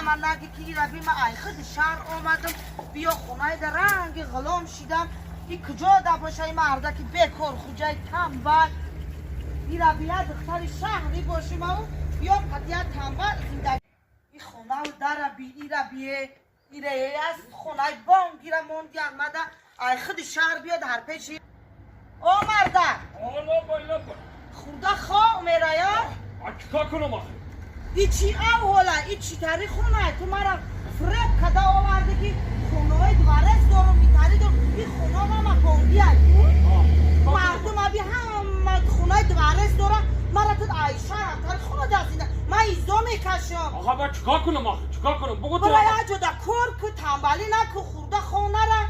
ман наги ки ира би ман ай худи шаҳр омадам, биё хонаи да ранги ғулом шидам. И куҷо да боша и мардаки бекор, хуҷаи тамбал? Ира бия духтари шаҳрӣ бошим ау биё қадия тамбал зиндагӣ. И хонау дара би, ира бие, ира аст хонаи бонгира мондиан мада ай худи шаҳр биёд ҳар пеши. О мардак! Хурда хо мерая? Чикор кунам охи? И чи авҳола, и чӣ тари хона? Ту мара фиреб када оварди, ки хонаҳои дворец дорум, итари дорум. И хона мама бонгиай. Мардум аби ҳама хонаи дворец дора, мара ту айша тари хона дастида. Ман изо мекашам. Аха, ба чикор кунам охи? Чикор кунам? Бугу ту. Бара яҷода кор ку, тамбалӣ наку, хурда хонара.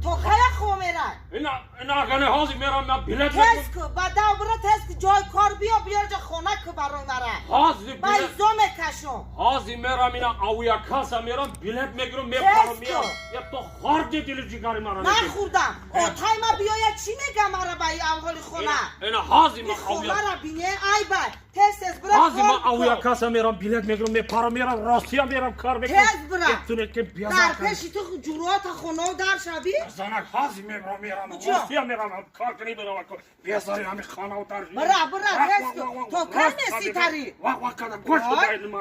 То кая хо мерай? Ина ина агане ҳозир мерам, ман билет. Тез ку, ба дав бира, тез ку, ҷои кор биё, биёр ҷа хона ку барои мара. Ҳозир. Ман изо мекашам. Ҳозир мерам, ина авиакасса мерам, билет мегирам, мепарам, меям. Я то хорди дили ҷигари мара. Нахурдам. Отай ма биёяд, чӣ мегам мара ба и авҳоли хона? Ина ҳозир И хонара бине, айбай. Тез тез бира. Ҳозир ман авиакасса мерам, билет мегирам, мепарам, мерам Россия, мерам, кор мекунам. Тез бира. Дар пеши ту ҷурота хонау дар шаби? Занак, ҳозир мебарам, мерам Россия, мерам кор кунӣ, бирам безори ҳами хонау дар. Бира, бира, тез ку. То кай меситари? Вақ вақ кардам, гӯш.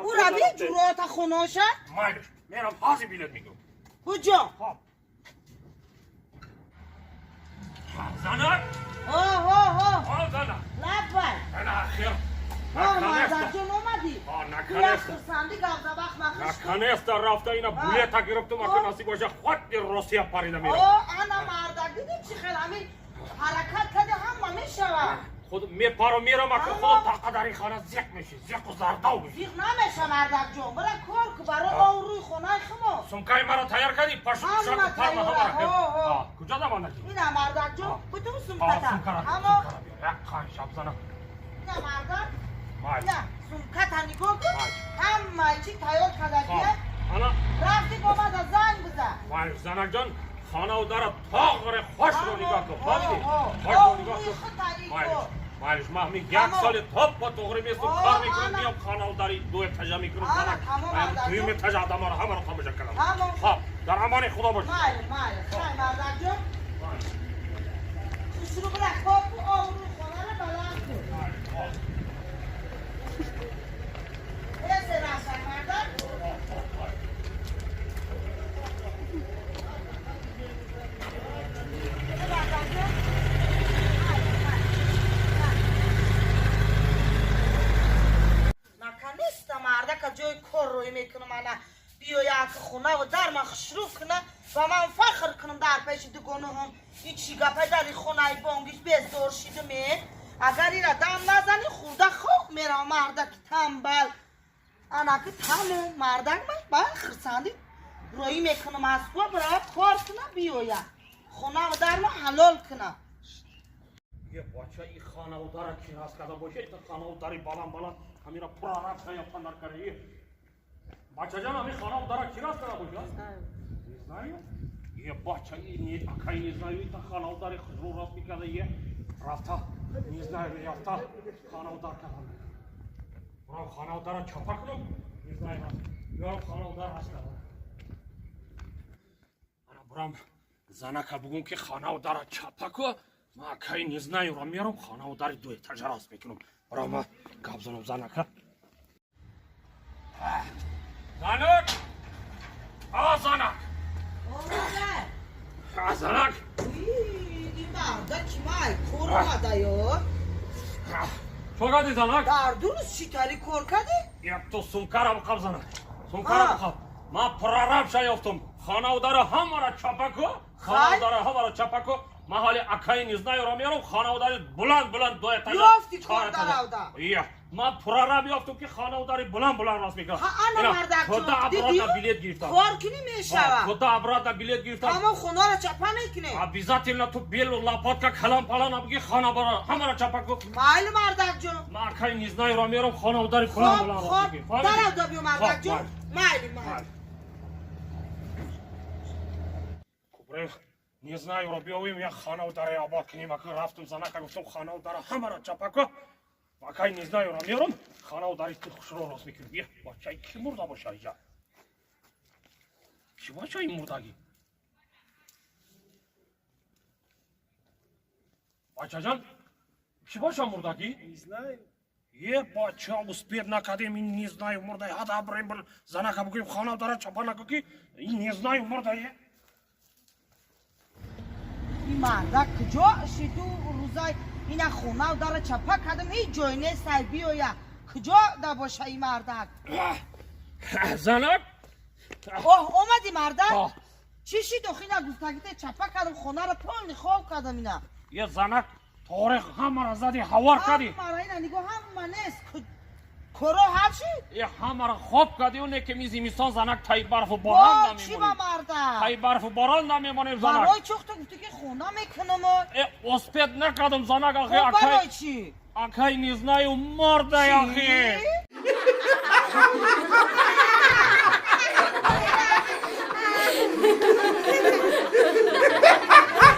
Ура би ҷурота хоноша? Майлиш, мерам, ҳозир билет мегирам. Куҷо? Занак! Ҳо, ҳо. Занак! Лаббай. Ана ахир. Мардакҷон, омадӣ? Хурсандӣ гавзабах махиш. Наконец-то рафта ина билета гирифтум, ака насиб боша, худи Россия парида мерам. О, ана мардак, дидӣ, чӣ хел ҳамин ҳаракат кади, ҳама мешавад. Худ мепарам, мерам, ака, худ тақа дар ин хона зиқ меши, зиқу зардав меши. Зиқ намеша, мардакҷон, бира кор ку барои обрӯи хонаи хумо. Сумкаи маро тайёр кардӣ? Пашу парма ҳамара. Куҷо давондаки? Ина, мардакҷон, кутум сумката. Ҳамо. Як қан шаб зана. Ина, мардак. Ина, сумката нигоҳ кун. Ҳамаи чи тайёр кардагия. Рафти, бомада занг бизан. Занакҷон, хонау дара тоғре хошро нигоҳ кун. Фаҳмидӣ? Хошро нигоҳ кун. Майлиш, ман ҳамин як соли топ ба туғри местум, кор мекунам, миём, хонау дари ду этажа мекунам. Дуюм этажа адамаро ҳамаро тамоша кардам. Хоб, дар амони Худо бошед. Майли, майли, хай, мардакҷон. Хушрӯ бира кор ку, обрӯи хонаро баланд кун. Тез рафтан, мардак. Наконец-то мардака ҷои кор рӯй мекунам. Ана биёяд хонаву дар ман хушрӯ куна ва ман фахр кунам дар пеши дугонаҳом. И чӣ гапай, дар и хонаи бонгиш безор шидуме? Агар ира дам назанӣ, хурда хок меравам, мардаки тамбал. Анаки тамом, мардак, ман ба хирсандӣ рӯӣ мекунам, Москва бирава, кор куна, биёяд, хонаву дар ман ҳалол куна. Е бача, и хонаву дара ки раст карда боша, ita хонаву дари баланд баланд ҳамира прораб ёфтан дар кара. Бачаҷон, ҳамин хонаву дара ки раст карда боша? Не знаю. Е бача, и акай не знаю, ита хонаву дари хушрӯ раст мекарда. Е рафта, не знаю, ёфта хонаву дар карда. Бурам, хонаву дара чапа кунам, не знаю, ёрам, хонаву дар раст карда. Ана бурам, занака бугум, ки хонаву дара чапа ку, ма акай не знаю ро мерам, хонаву дари ду этажа раст мекунам. Бурам, ма гап занам занака. Занак! А занак! А занак! Ин марда ки май кор омада ё? Чо кардӣ, занак? Дар дуруст чӣ тари кор кардӣ? Як то сумкара биқаб, занак. Сумкара биқаб. Ман прораб ша ёфтум. Хонаву дара ҳамара чапа ку. Хонаву дара ҳамара чапа ку. Ман ҳоли акаи не знаю ро мерам, хонаву дари буланд буланд, ду этажа. Ёфти кор даравда? Ия. Ман прораб ёфтум, ки хонаву дари буланд буланд рост мекунам. Ҳа, ана, мардакҷон, Туда обратно билет гирифтам. Кор кунӣ, мешавад. Туда обратно билет гирифтам. Ҳамон хонаро чапа мекунем. Обязательно ту бел лопатка калам палан абги, хона бара ҳамара чапа ку. Майли, мардакҷон. Ман акаи не знаю ро мерам, хонаву дари буланд буланд рост мекунам. Даравда биё, мардакҷон. Майли, майли. Кубрем, не знаю ро биёвем, як хонаву дари обод кунем. Ака рафтум, занака гуфтум, хонаву дара ҳамара чапа ку. Акай не знаю ро мерам, хонаву дари хушро рост мекунем. Е бачаи, ки мурда боша иҷа? Чӣ бача ин мурдагӣ? Бачаҷан, чӣ бача мурдагӣ? Не знаю. Е, бача, успеть накардем, ин не знаю мурда. Ҳада бирем, бир занака бигӯем, хона дара чапа наку, ки ин не знаю мурда е. Ин мардак куҷо шиду рӯзай ина хонау дара чапа кардам, ҳеҷ ҷой нестай биёя. Куҷо да боша ин мардак? Занак. Оҳ, омадӣ, мардак? Чӣ шид охи? Ина гуфтагите чапа кардам, хонаро полный хоб кардам ина. Е, занак, торих ҳамара зади, ҳавор кардӣ. Ҳамара ина нигоҳ, ҳама нест. Коро ҳал шид? Е, ҳамара хоб кардӣ, оне ки ми зимистон, занак, таи барфу борон Бо чӣ ба намемонем. Мардак? Таи барфу борон намемонем, занак. Барои чӣ ту гуфтӣ, ки хона мекунам? Е, успеть накардам, занак, ахи. Хоб Акай барои чӣ? Акай не знаю мурда, ахи. Чӣ?